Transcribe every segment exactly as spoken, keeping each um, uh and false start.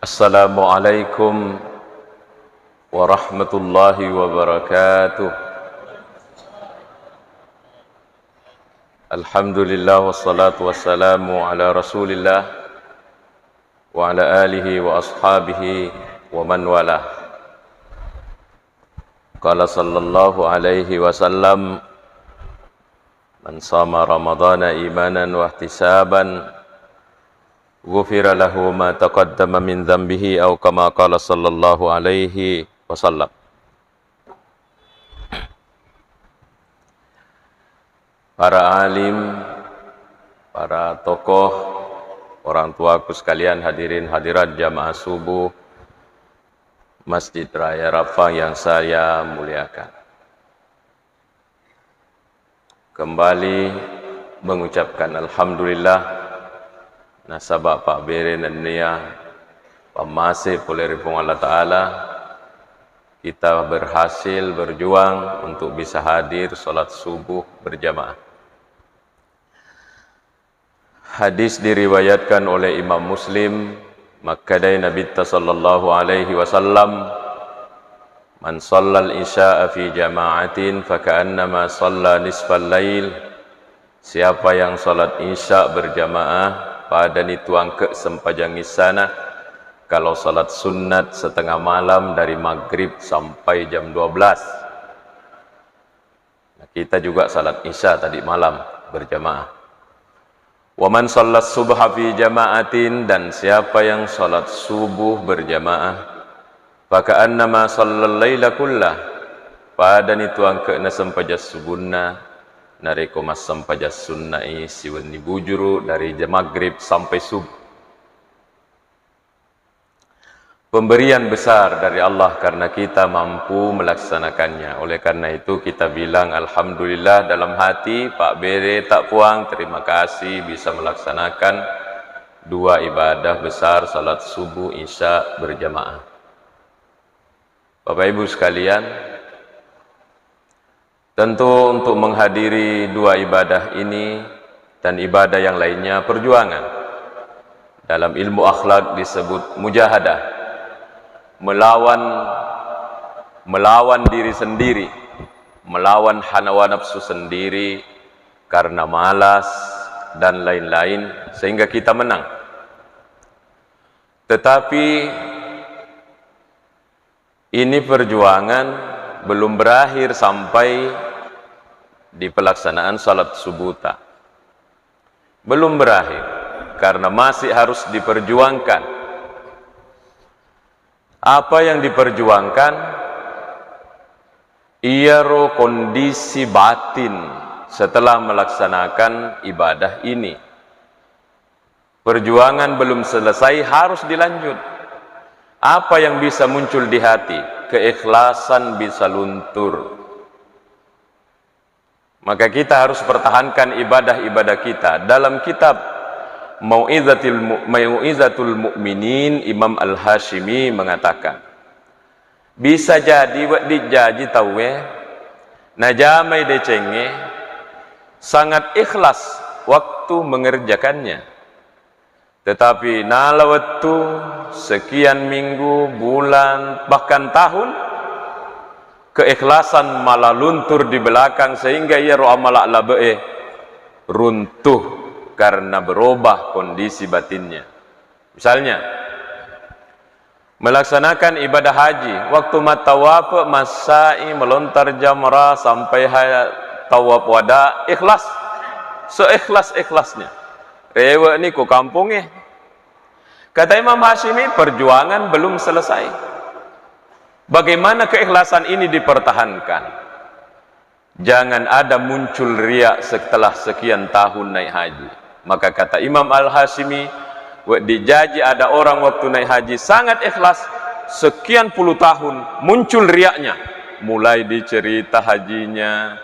Assalamualaikum warahmatullahi wabarakatuh. Alhamdulillah, wassalatu wassalamu ala Rasulillah wa ala alihi wa ashabihi wa man walah. Qala sallallahu alaihi wasallam, "Man shoma Ramadhana imanan wahtisaban, ghufira lahu ma taqaddama min dzanbihi," au kama qala sallallahu alaihi wasallam. Para alim, para tokoh, orang tuaku sekalian, hadirin hadirat jamaah subuh Masjid Raya Rappang yang saya muliakan. Kembali mengucapkan alhamdulillah, nasaba pabbere nennia pammase pole ri Puang Allah Ta'ala, kita berhasil berjuang untuk bisa hadir salat subuh berjamaah. Hadis diriwayatkan oleh Imam Muslim, makkedai Nabitta sallallahu alaihi wasallam, "Man shallal isya'a fi jama'atin faka'annama shalla nisfal lail." Siapa yang salat isya berjamaah, padani tuangke sempajang isana, kalau salat sunnat setengah malam dari maghrib sampai jam dua belas. Nah, kita juga salat isya tadi malam berjamaah. "Wa man shallas subha fi jama'atin," dan siapa yang salat subuh berjamaah, "faka'annama shallal laila kullah," padani tuangke nasempajang subunna, narekko massempajang sunnai siwenni bujuru dari jam maghrib sampai subuh. Pemberian besar dari Allah karena kita mampu melaksanakannya. Oleh karena itu, kita bilang alhamdulillah dalam hati, pabbere ta Puang, terima kasih bisa melaksanakan dua ibadah besar salat subuh isya berjamaah. Bapak Ibu sekalian, tentu untuk menghadiri dua ibadah ini dan ibadah yang lainnya perjuangan. Dalam ilmu akhlak disebut mujahadah, melawan, melawan diri sendiri, melawan hawa nafsu sendiri karena malas dan lain-lain, sehingga kita menang. Tetapi ini perjuangan belum berakhir sampai di pelaksanaan salat subuh ta. Belum berakhir, karena masih harus diperjuangkan. Apa yang diperjuangkan? Iyaro kondisi batin setelah melaksanakan ibadah ini. Perjuangan belum selesai, harus dilanjut. Apa yang bisa muncul di hati? Keikhlasan bisa luntur. Maka kita harus pertahankan ibadah-ibadah kita. Dalam kitab Mau'izatil Mu-, Mau'izatul Mu'minin, Imam Al-Hashimi mengatakan, bisa jadi wedding jaji tauwe najamai decengnge sangat ikhlas waktu mengerjakannya. Tetapi nala wettu, sekian minggu, bulan, bahkan tahun, keikhlasan malah luntur di belakang sehingga iyaro amala labe'e runtuh karena berubah kondisi batinnya. Misalnya, melaksanakan ibadah haji, waktu mattawaf, massa'i, melontar jamrah, sampai ha-, tawaf wada, ikhlas. Seikhlas-ikhlasnya. Rewe' ni ko kampongnge. Kata Imam Hashimi, perjuangan belum selesai. Bagaimana keikhlasan ini dipertahankan? Jangan ada muncul riya setelah sekian tahun naik haji. Maka kata Imam Al-Hashimi, wedding jaji ada orang waktu naik haji sangat ikhlas, sekian puluh tahun muncul riaknya. Mulai dicerita hajinya,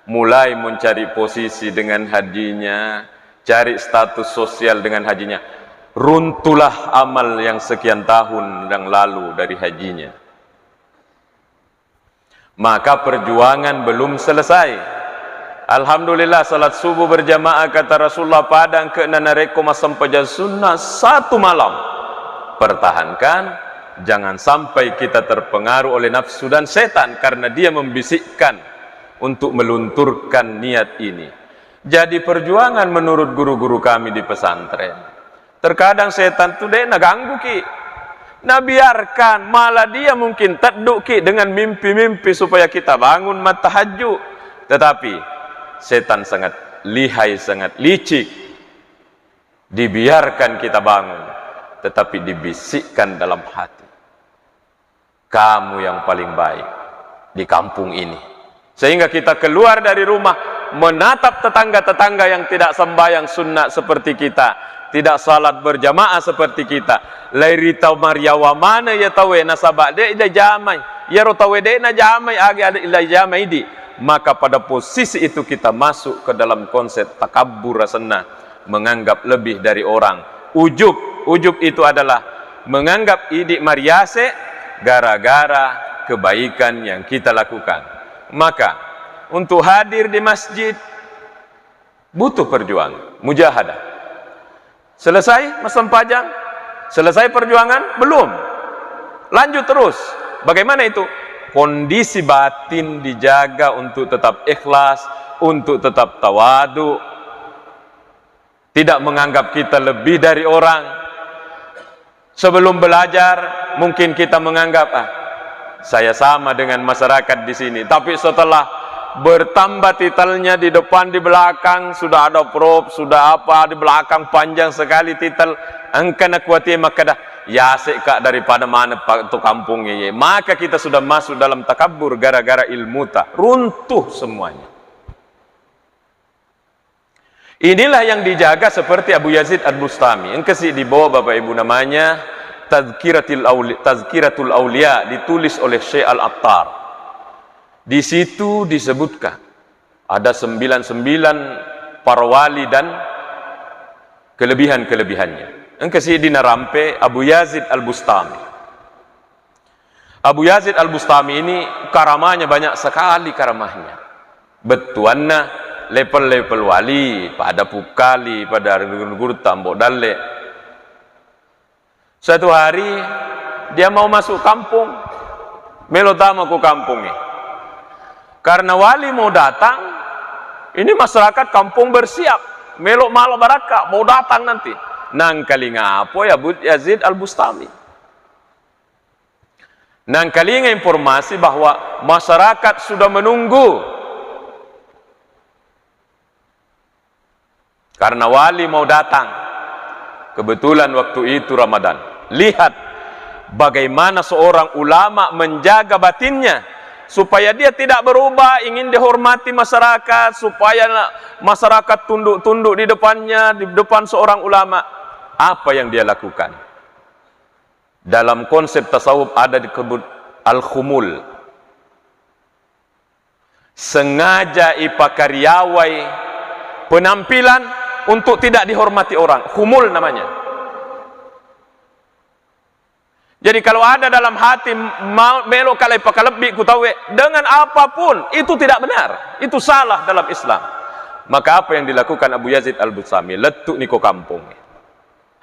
mulai mencari posisi dengan hajinya, cari status sosial dengan hajinya. Runtuhlah amal yang sekian tahun yang lalu dari hajinya. Maka perjuangan belum selesai. Alhamdulillah, salat subuh berjamaah, kata Rasulullah, pada engke'na narekko massempajang sunnah satu malam, Pertahankan, jangan sampai kita terpengaruh oleh nafsu dan setan karena dia membisikkan untuk melunturkan niat ini. Jadi perjuangan menurut guru-guru kami di pesantren. Terkadang setan tu dek naganggu ki. Nabiarkan, malah dia mungkin tedduk ki dengan mimpi-mimpi supaya kita bangun mattahajud. Tetapi setan sangat lihai, sangat licik. Dibiarkan kita bangun, tetapi dibisikkan dalam hati, "Kamu yang paling baik di kampung ini." Sehingga kita keluar dari rumah, menatap tetangga-tetangga yang tidak sembahyang sunnah seperti kita, tidak salat berjamaah seperti kita. Lairi tau mariawa mana ya tawe, nasaba dek jamai. Yaro tawe dek najamai, agi ada ila jamai di. Maka pada posisi itu kita masuk ke dalam konsep takabur, rasenna menganggap lebih dari orang. Ujub, ujub itu adalah menganggap idik mariase gara-gara kebaikan yang kita lakukan. Maka, untuk hadir di masjid butuh perjuangan, mujahadah. Selesai massempajang? Selesai perjuangan? Belum. Lanjut terus. Bagaimana itu? Kondisi batin dijaga untuk tetap ikhlas, untuk tetap tawadu, tidak menganggap kita lebih dari orang. Sebelum belajar, mungkin kita menganggap, "Ah, saya sama dengan masyarakat di sini." Tapi setelah bertambah titelnya di depan, di belakang, sudah ada prof, sudah apa, di belakang panjang sekali titel, engka nakuatie makkeda, "Yase ka daripada mana pa-, tu kampung ye." Maka kita sudah masuk dalam takabur gara-gara ilmu ta. Runtuh semuanya. Inilah yang dijaga seperti Abu Yazid Al-Bustami. Engkasi dibawa Bapak Ibu namanya Tazkiratil Auli-, Tazkiratul Aulia, ditulis oleh Syekh Al-Attar. Di situ disebutkan ada sembilan sembilan para wali dan kelebihan-kelebihannya. Engkasi dinarampe Abu Yazid Al-Bustami. Abu Yazid Al-Bustami ini karamahnya banyak sekali karamahnya. Bettuanna level-level wali, pada Pukkali, pada Gurutta, Ambo Dalle. Suatu hari dia mau masuk kampung, melo tama ku kampungnge. Karena wali mau datang, ini masyarakat kampung bersiap, melo mala barakka, mau datang nanti. Nangkalinga apa ya Abu Yazid Al-Bustami. Nangkalinga informasi bahwa masyarakat sudah menunggu. Karena wali mau datang. Kebetulan waktu itu Ramadan. Lihat bagaimana seorang ulama menjaga batinnya supaya dia tidak berubah, ingin dihormati masyarakat, supaya masyarakat tunduk-tunduk di depannya, di depan seorang ulama. Apa yang dia lakukan? Dalam konsep tasawuf ada disebut al-khumul. Sengaja ipakariawai penampilan untuk tidak dihormati orang. Khumul namanya. Jadi kalau ada dalam hati mau melo kalai pakalebbi ku tauwe dengan apapun, itu tidak benar. Itu salah dalam Islam. Maka apa yang dilakukan Abu Yazid Al-Bustami? Lettu niko kampung.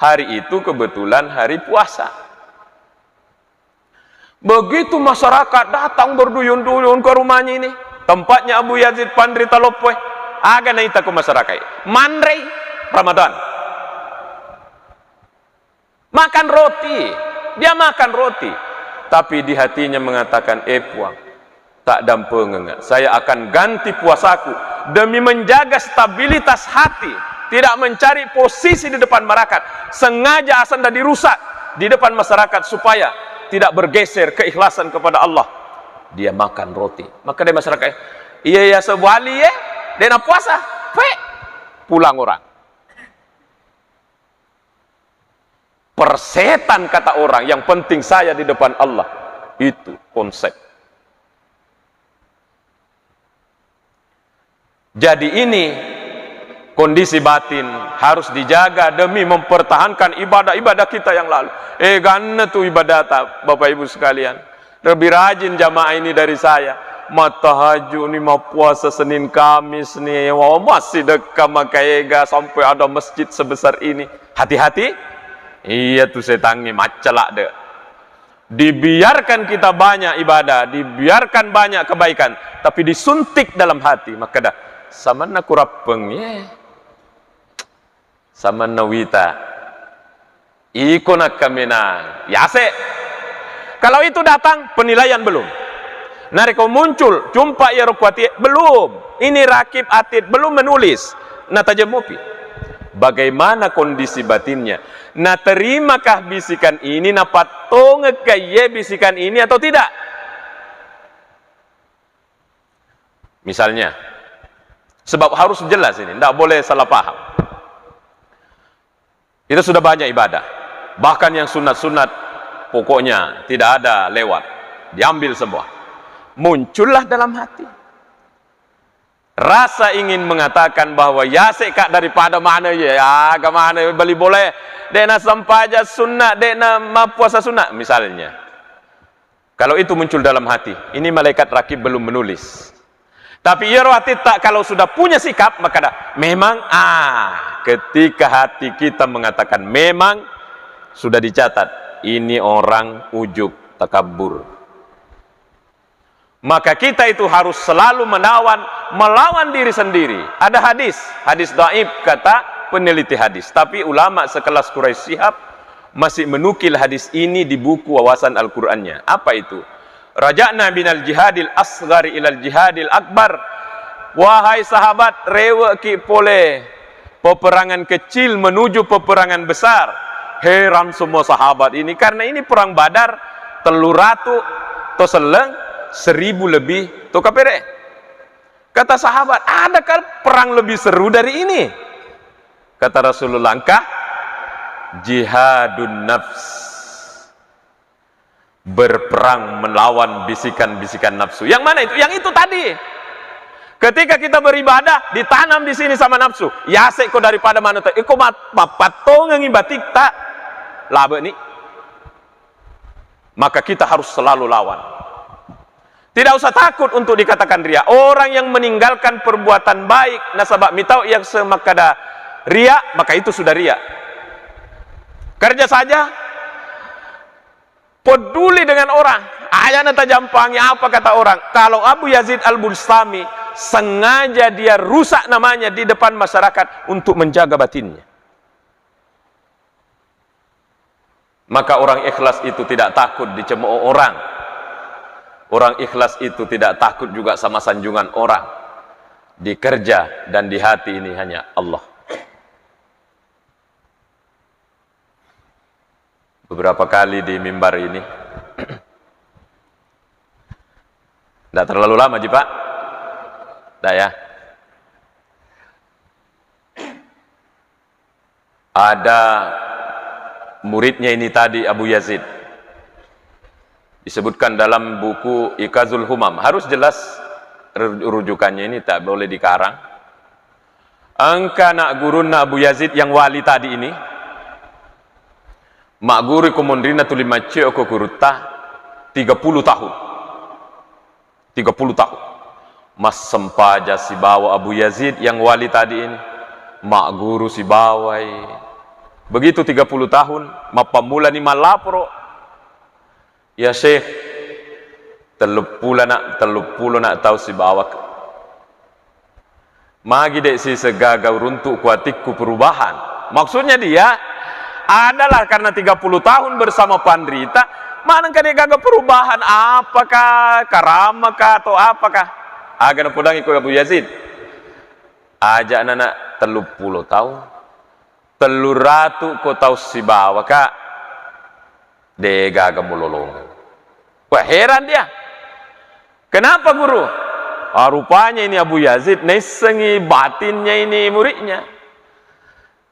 Hari itu kebetulan hari puasa. Begitu masyarakat datang berduyun-duyun ke rumahnya ini, tempatnya Abu Yazid Panrita Loppoe, aga naita ku masyarakat? Manrei Ramadan. Makan roti. Dia makan roti. Tapi di hatinya mengatakan, "Eh Puang, tak dampengenga. Saya akan ganti puasaku demi menjaga stabilitas hati, tidak mencari posisi di depan masyarakat. Sengaja asanda dirusak di depan masyarakat supaya tidak bergeser keikhlasan kepada Allah." Dia makan roti. Maka dia masyarakat, "Iya, iya, sebuah wali, eh, dia nak puasa." Fe, pulang orang. Persetan kata orang, yang penting saya di depan Allah. Itu konsep. Jadi ini kondisi batin harus dijaga demi mempertahankan ibadah-ibadah kita yang lalu. Eh, ganna tu ibadata, Bapak Ibu sekalian. Lebih rajin jamaah ini dari saya. Mattahajud ni, mappuasa Senin Kamis ni, wah, masih dekat makaega sampai ada masjid sebesar ini. Hati-hati. Iya tu setangnge macca ladde. Dibiarkan kita banyak ibadah, dibiarkan banyak kebaikan, tapi disuntik dalam hati, makkeda, "Samanna kurappeng, ye. Samanna wita. Iko nakkamena, yase." Kalau itu datang, penilaian belum. Narekko muncul, jumpa iyaro kuatie, belum. Ini Rakib Atid, belum menulis. Natajemmopi. Bagaimana kondisi batinnya? Naterimakah bisikan ini? Napattongekka iye bisikan ini atau tidak? Misalnya, sebab harus jelas ini, ndak boleh salah paham. Kita sudah banyak ibadah. Bahkan yang sunat-sunat, pokoknya tidak ada lewat. Diambil semua. Muncullah dalam hati rasa ingin mengatakan bahwa, "Yase ka daripada mana ye, aga mana bali bola, de'na sampaja sunna, de'na mappuasa sunna," misalnya. Kalau itu muncul dalam hati, ini malaikat Rakib belum menulis. Tapi iyaro hatitta kalau sudah punya sikap, maka ada, memang, ah, ketika hati kita mengatakan memang, sudah dicatat, ini orang ujub, takabur. Maka kita itu harus selalu menawan, melawan diri sendiri. Ada hadis, hadis dhaif kata peneliti hadis. Tapi ulama sekelas Quraisy Shihab masih menukil hadis ini di buku wawasan Al-Qur'annya. Apa itu? "Raja'na minal jihadil asghari ilal jihadil akbar." Wahai sahabat, reweki pole peperangan kecil menuju peperangan besar. Heran semua sahabat ini, karena ini perang Badar, tellu ratu to selleng, seribu lebih to kapere. Kata sahabat, "Adakah perang lebih seru dari ini?" Kata Rasulullah, "Engka, jihadun nafs." Berperang melawan bisikan-bisikan nafsu. Yang mana itu? Yang itu tadi. Ketika kita beribadah, ditanam di sini sama nafsu. Yase ko daripada mana ta-, iko mat-, mappattongengi batikta, labe ni. Maka kita harus selalu lawan. Tidak usah takut untuk dikatakan ria. Orang yang meninggalkan perbuatan baik, nasaba mitau yang semakkada ria, maka itu sudah ria. Kerja saja, peduli dengan orang. Aja natajampangi apa kata orang. Kalau Abu Yazid Al-Bustami, sengaja dia rusak namanya di depan masyarakat untuk menjaga batinnya. Maka orang ikhlas itu tidak takut dicemooh orang. Orang ikhlas itu tidak takut juga sama sanjungan orang. Di kerja dan di hati ini hanya Allah. Beberapa kali di mimbar ini. Tidak terlalu lama ji, Pak. Tidak ya. Ada muridnya ini tadi, Abu Yazid. Disebutkan dalam buku Ikazul Humam. Harus jelas ru-, rujukannya ini, tak boleh dikarang. Engka anak gurunna Abu Yazid yang wali tadi ini, magguru ko monrinna tuli maccio ko gurutta tiga puluh tahun. Tiga puluh tahun. Massempaja sibawa Abu Yazid yang wali tadi ini. Magguru sibawai. Begitu tiga puluh tahun, mappammulani mallaporo. Ya Syekh, telluppulo nak, telluppulo nak tau sibawak. Magi de' siseng gaga uruntuk kuatikku perubahan. Maksudnya dia adalah karena tiga puluh tahun bersama panrita, manengka de' gaga perubahan, apakah, karamakah, atau apakah? Aga napodangi ko Abu Yazid. Aja' nana telluppulo tahun. Tellu ratu ko tau sibawa, Kak. De' gaga mulolongeng. Wah, heran dia. Kenapa, Guru? Ah, rupanya ini Abu Yazid naissengi batinnya ini muridnya.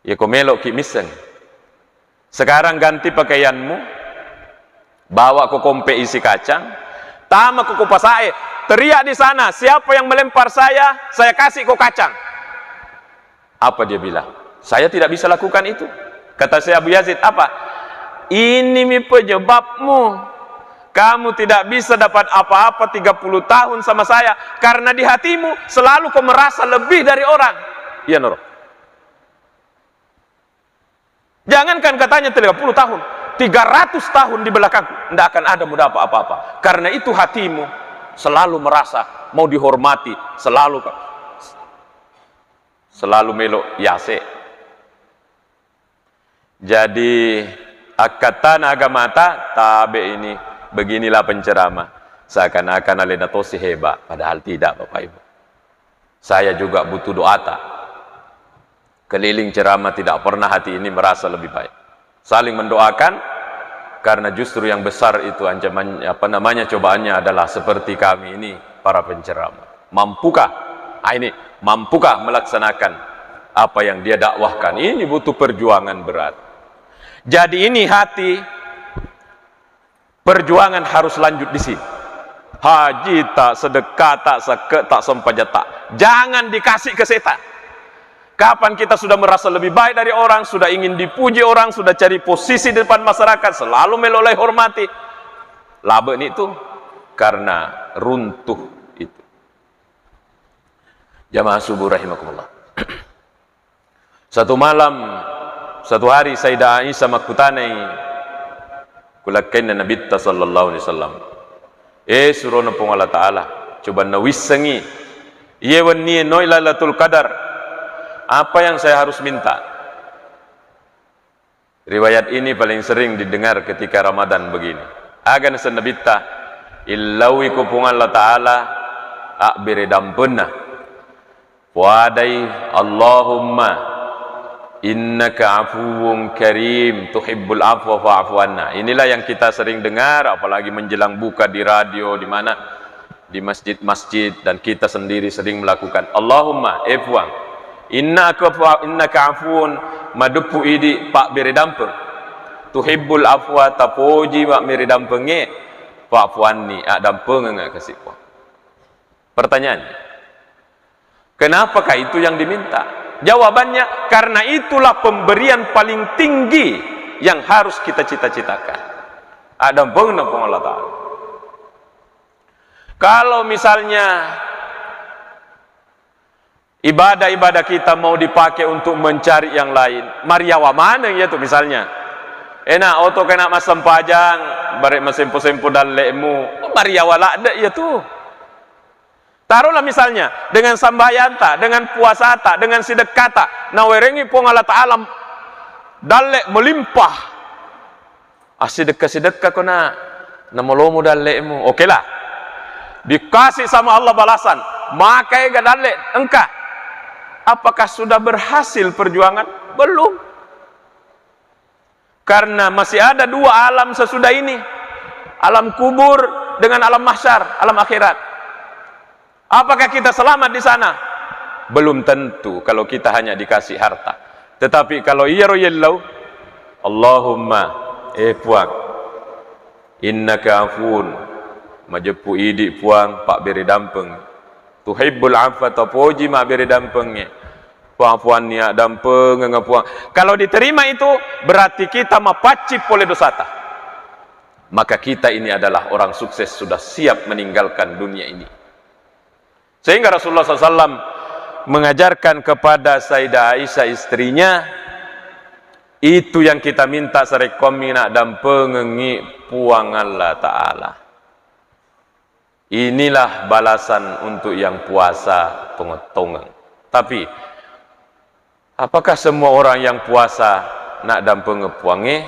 Ya, ko melo'ki misseng. Sekarang ganti pakaianmu, bawa ko kompe isi kacang, tama ko, ko pasae, teriak di sana, "Siapa yang melempar saya, saya kasih ko kacang." Apa dia bilang? "Saya tidak bisa lakukan itu." Kata Syekh Abu Yazid, apa? "Ini mi penyebabmu. Kamu tidak bisa dapat apa-apa tiga puluh tahun sama saya, karena di hatimu selalu kau merasa lebih dari orang." Iya, Noro. Jangankan katanya tiga puluh tahun, tiga ratus tahun di belakang, ndak akan ada mau dapat apa-apa. Karena itu hatimu selalu merasa mau dihormati, selalu selalu melo yase. Jadi, akkattana agamata, tabe ini, beginilah penceramah. Seakan-akan alena tosi hebat, padahal tidak, Bapak Ibu. Saya juga butuh doata. Keliling ceramah tidak pernah hati ini merasa lebih baik. Saling mendoakan, karena justru yang besar itu ancaman, apa namanya, cobaannya adalah seperti kami ini, para penceramah. Mampukah? Ah, ini, mampukah melaksanakan apa yang dia dakwahkan? Ini butuh perjuangan berat. Jadi ini hati, perjuangan harus lanjut di sini. Haji tak, sedekah tak, seke tak, sempajang tak. Jangan dikasih ke setan. Kapan kita sudah merasa lebih baik dari orang, sudah ingin dipuji orang, sudah cari posisi di depan masyarakat, selalu melolai hormati. Labe ni tu, karena runtuh itu. Jamaah subuh rahimakumullah. Satu malam, satu hari Sayyidah Aisyah makkutanai kulakkainna Nabitta sallallahu alaihi wasallam, "Eh, surona Puang Allah Ta'ala, coba nawissengi, iye wennie noi Lailatul Qadar, apa yang saya harus minta?" Riwayat ini paling sering didengar ketika Ramadan begini. Aga naseng Nabitta, "Illaui ko Puang Allah Ta'ala abbere dampenna." Puadai, "Allahumma innaka afuwun karim tuhibbul afwa fa'fu anna." Inilah yang kita sering dengar, apalagi menjelang buka di radio, di mana, di masjid-masjid, dan kita sendiri sering melakukan. "Allahumma, eh Puang, innaka afu-, innaka afuwun, madeppu idi pabbere dampeng. Tuhibbul afwa, tapoji mabbere dampengnge, fa'fu anni, addampengeng kasi Puang." Pertanyaan, kenapakah itu yang diminta? Jawabannya, karena itulah pemberian paling tinggi yang harus kita cita-citakan. Addampengna Puang Allah Ta'ala. Kalau misalnya ibadah-ibadah kita mau dipakai untuk mencari yang lain, mariawa maneng iya tu misalnya. Ena oto kena massempajang, bare masempo-sempo dalle'mu, mariawa ladde iya tu. Taruhlah misalnya, dengan sambayanta, dengan puasata, dengan sidekkata, nawerengi Puang Allah Ta'ala dalle melimpah. Assidekka-sidekka ko na, namolomu dalle'mu. Oke lah. Dikasih sama Allah balasan. Maka ega dalle, engka. Apakah sudah berhasil perjuangan? Belum. Karena masih ada dua alam sesudah ini. Alam kubur dengan alam mahsyar, alam akhirat. Apakah kita selamat di sana? Belum tentu kalau kita hanya dikasih harta. Tetapi kalau iyaro yellau, Allahumma, eh Puang, innaka afuwun, majeppu idi Puang, pabbere dampeng. Tuhibbul afwa, tapoji mabbere dampengnge. Fa'fu anni, addampengeng Puang. Kalau diterima itu, berarti kita mapaccing pole dosata. Maka kita ini adalah orang sukses, sudah siap meninggalkan dunia ini. Sehingga Rasulullah sallallahu alaihi wasallam mengajarkan kepada Sayyidah Aisyah istrinya, itu yang kita minta sarekkoammi naddampengengngi Puang Allah Ta'ala. Inilah balasan untuk yang puasa tongettongeng. Tapi, apakah semua orang yang puasa naddampengengngi Puangnge?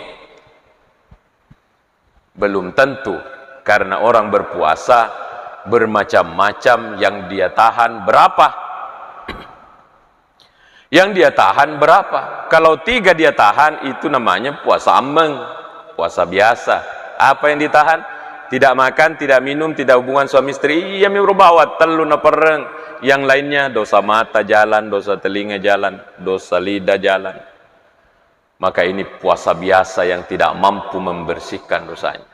Belum tentu, karena orang berpuasa bermacam-macam yang dia tahan berapa. Yang dia tahan berapa? Kalau tiga dia tahan, itu namanya puasa ameng, puasa biasa. Apa yang ditahan? Tidak makan, tidak minum, tidak hubungan suami istri. Iya mi bawa tellu naperreng. Yang lainnya dosa mata jalan, dosa telinga jalan, dosa lidah jalan. Maka ini puasa biasa yang tidak mampu membersihkan dosanya.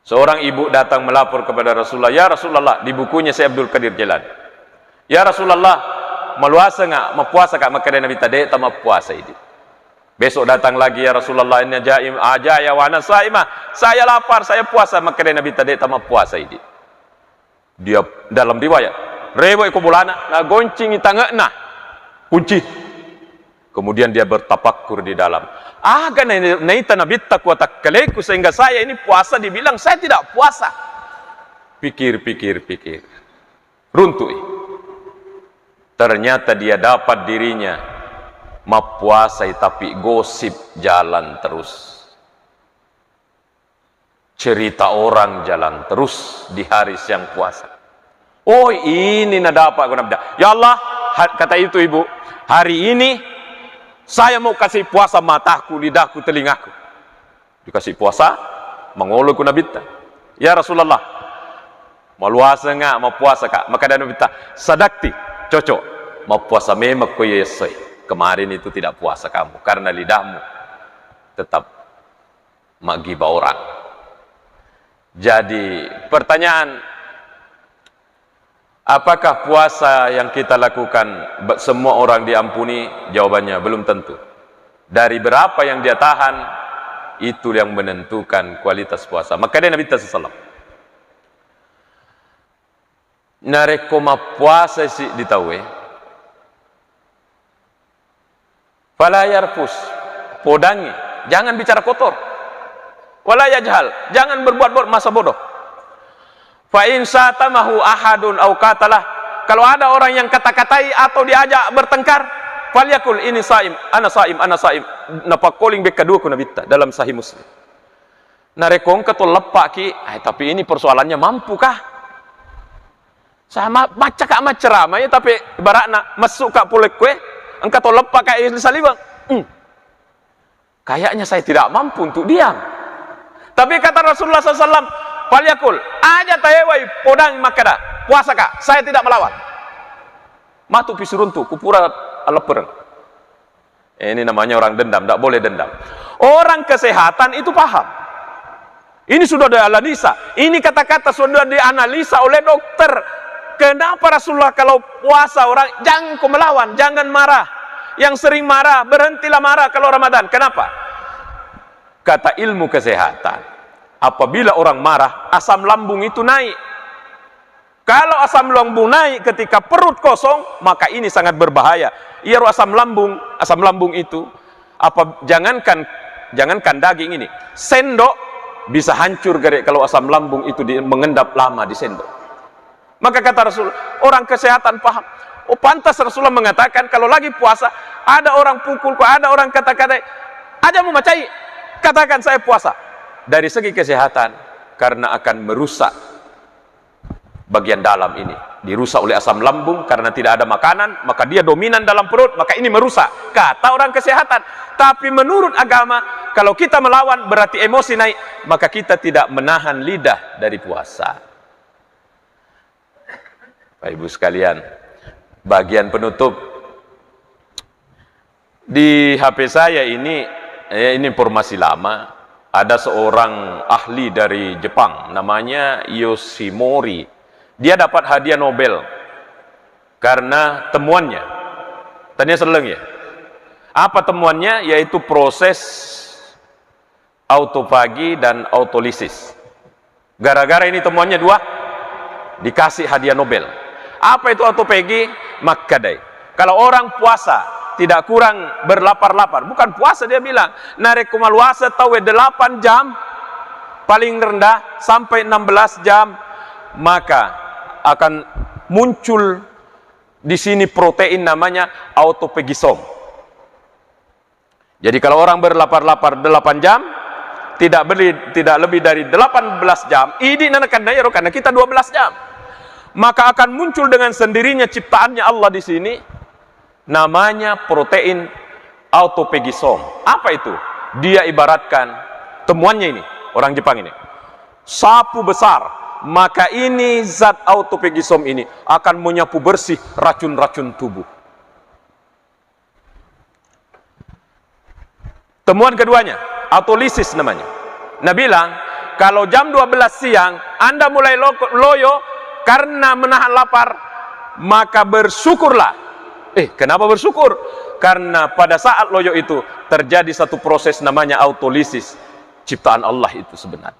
Seorang ibu datang melapor kepada Rasulullah, "Ya Rasulullah," di bukunya Syekh Abdul Qadir Jailani, "Ya Rasulullah, maluasa nggak, mapuasa nggak?" Makkeda Nabitta, "De' tamappuasa idi." Besok datang lagi, "Ya Rasulullah, inna jaim, ajaya wa ana saimah. Saya lapar, saya puasa." Makkeda Nabitta, "De' tamappuasa idi." Dia, dalam riwayat, rewai ko bolana, nagoncingi tange'na, kunci. Kemudian dia bertafakkur di dalam, Aga na-, naita Nabitta kuatakkaléku sehingga saya ini puasa dibilang saya tidak puasa? Pikir, pikir, pikir. Runtu'i. Ternyata dia dapat dirinya mappuasai, tapi gosip jalan terus. Cerita orang jalan terus di hari siang puasa. Oh, ini nadapat, kata Nabitta. Ya Allah, ha-, kata itu ibu, hari ini saya mau kasih puasa mataku, lidahku, telingaku. Dikasih puasa, mangolo ku Nabitta. Ya Rasulullah, maluasa nga, mappuasa ka? Makkeda Nabitta, sadakti, cocok. Mappuasa memang ko iya essoe. Kemarin itu tidak puasa kamu karena lidahmu tetap maggiba orang. Jadi, pertanyaan, apakah puasa yang kita lakukan be-, semua orang diampuni? Jawabannya belum tentu. Dari berapa yang dia tahan, itu yang menentukan kualitas puasa. Makkeda Nabitta sallallahu alaihi wasallam, narekko mappuasa si di tauwe, fala yarfus, podangi, jangan bicara kotor. Wala yajhal, jangan berbuat bor-, masa bodoh. Fa in syatamahu ahadun au qatalah, kalau ada orang yang kata-katai atau diajak bertengkar, falyakul, "Ini saim, ana saim, ana saim." Napakkoling bekka dua ku Nabitta dalam Sahih Muslim. Narekko engka to leppaki, eh, tapi ini persoalannya mampukah? Sama macca ka macceramai, tapi ibaratna messu ka pole kue, engka to leppa ka saliweng. Hmm. Kayaknya saya tidak mampu untuk diam. Tapi kata Rasulullah sallallahu alaihi wasallam, "Falyakul, aja tayewai podang makkeda, puasa ka, saya tidak melawan." Matu pisuruntu, kupura aleppereng. Eh, ini namanya orang dendam, tidak boleh dendam. Orang kesehatan itu paham. Ini sudah dianalisa. Ini kata-kata sudah dianalisa oleh dokter. Kenapa Rasulullah kalau puasa orang, "Jangan kau melawan, jangan marah. Yang sering marah, berhentilah marah kalau Ramadan." Kenapa? Kata ilmu kesehatan, apabila orang marah, asam lambung itu naik. Kalau asam lambung naik ketika perut kosong, maka ini sangat berbahaya. Iyaro asam lambung, asam lambung itu, apa, jangankan, jangankan daging ini, sendok bisa hancur gare kalau asam lambung itu di-, mengendap lama di sendok. Maka kata Rasul, orang kesehatan paham. Oh, pantas Rasulullah mengatakan, kalau lagi puasa, ada orang pukul, kok ada orang kata-katai, "Aja mu macai, katakan saya puasa." Dari segi kesehatan, karena akan merusak bagian dalam ini, dirusak oleh asam lambung karena tidak ada makanan, maka dia dominan dalam perut, maka ini merusak, kata orang kesehatan. Tapi menurut agama, kalau kita melawan, berarti emosi naik, maka kita tidak menahan lidah dari puasa. Bapak Ibu sekalian, bagian penutup, di H P saya ini, eh, ini informasi lama. Ada seorang ahli dari Jepang, namanya Yoshimori. Dia dapat hadiah Nobel karena temuannya. Tania seleng ya. Apa temuannya? Yaitu proses autofagi dan autolisis. Gara-gara ini temuannya dua, dikasih hadiah Nobel. Apa itu autofagi? Makkedai, kalau orang puasa tidak kurang berlapar-lapar, bukan puasa dia bilang, narekko maluasa tauwe delapan jam, paling rendah sampai enam belas jam, maka akan muncul di sini protein namanya autophagisome. Jadi, kalau orang berlapar-lapar delapan jam, tidak beli, tidak lebih dari delapan belas jam, idi nanakanna iyaro, karena kita dua belas jam. Maka akan muncul dengan sendirinya ciptaannya Allah di sini, namanya protein autophagisome. Apa itu? Dia ibaratkan temuannya ini, orang Jepang ini. Sapu besar, maka ini zat autophagisome ini akan menyapu bersih racun-racun tubuh. Temuan keduanya, autolisis namanya. Nah bilang, kalau jam dua belas siang Anda mulai lo-, loyo karena menahan lapar, maka bersyukurlah. Eh, kenapa bersyukur? Karena pada saat loyo itu terjadi satu proses namanya autolisis. Ciptaan Allah itu sebenarnya.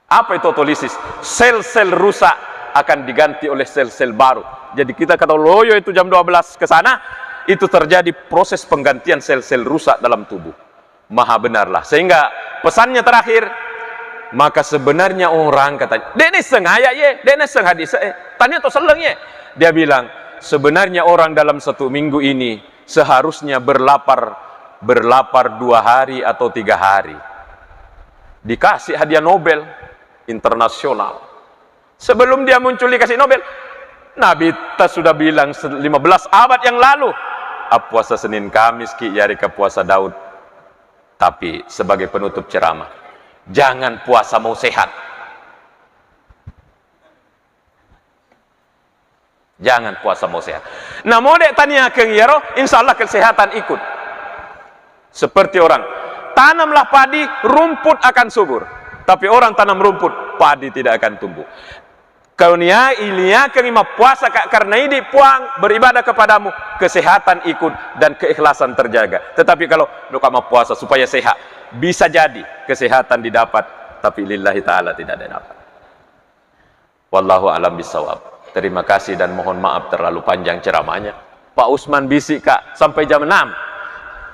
Apa itu autolisis? Sel-sel rusak akan diganti oleh sel-sel baru. Jadi kita kata loyo itu jam dua belas ke sana, itu terjadi proses penggantian sel-sel rusak dalam tubuh. Maha benarlah. Sehingga pesannya terakhir, maka sebenarnya orang, katanya, de' nisseng ayat ye, de' nisseng hadis eh, tania to selleng ye. Dia bilang, sebenarnya orang dalam satu minggu ini seharusnya berlapar, berlapar dua hari atau tiga hari. Dikasih hadiah Nobel internasional. Sebelum dia muncul dikasih Nobel, Nabitta sudah bilang se-, lima belas abad yang lalu, "Appuasa Senin Kamis ki, yarika puasa Daud." Tapi sebagai penutup ceramah, jangan puasa mau sehat. Jangan puasa mau sehat. Namo de' taniakeng iyaro, insya Allah kesehatan ikut. Seperti orang, tanamlah padi, rumput akan subur. Tapi orang tanam rumput, padi tidak akan tumbuh. Kau nia-, iniakengi mappuasa ka karena idi Puang, beribadah kepadamu, kesehatan ikut dan keikhlasan terjaga. Tetapi kalau, "Lo ka mappuasa supaya sehat," bisa jadi kesehatan didapat, tapi lillahi ta'ala tidak didapat. Wallahu a'lam bishawab. Terima kasih dan mohon maaf terlalu panjang ceramahnya. Pak Usman bisik, Kak, sampai jam enam.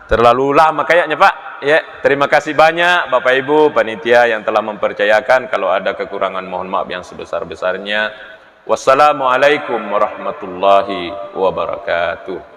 Terlalu lama kayaknya, Pak. Ya, terima kasih banyak Bapak Ibu panitia yang telah mempercayakan. Kalau ada kekurangan, mohon maaf yang sebesar-besarnya. Wassalamualaikum warahmatullahi wabarakatuh.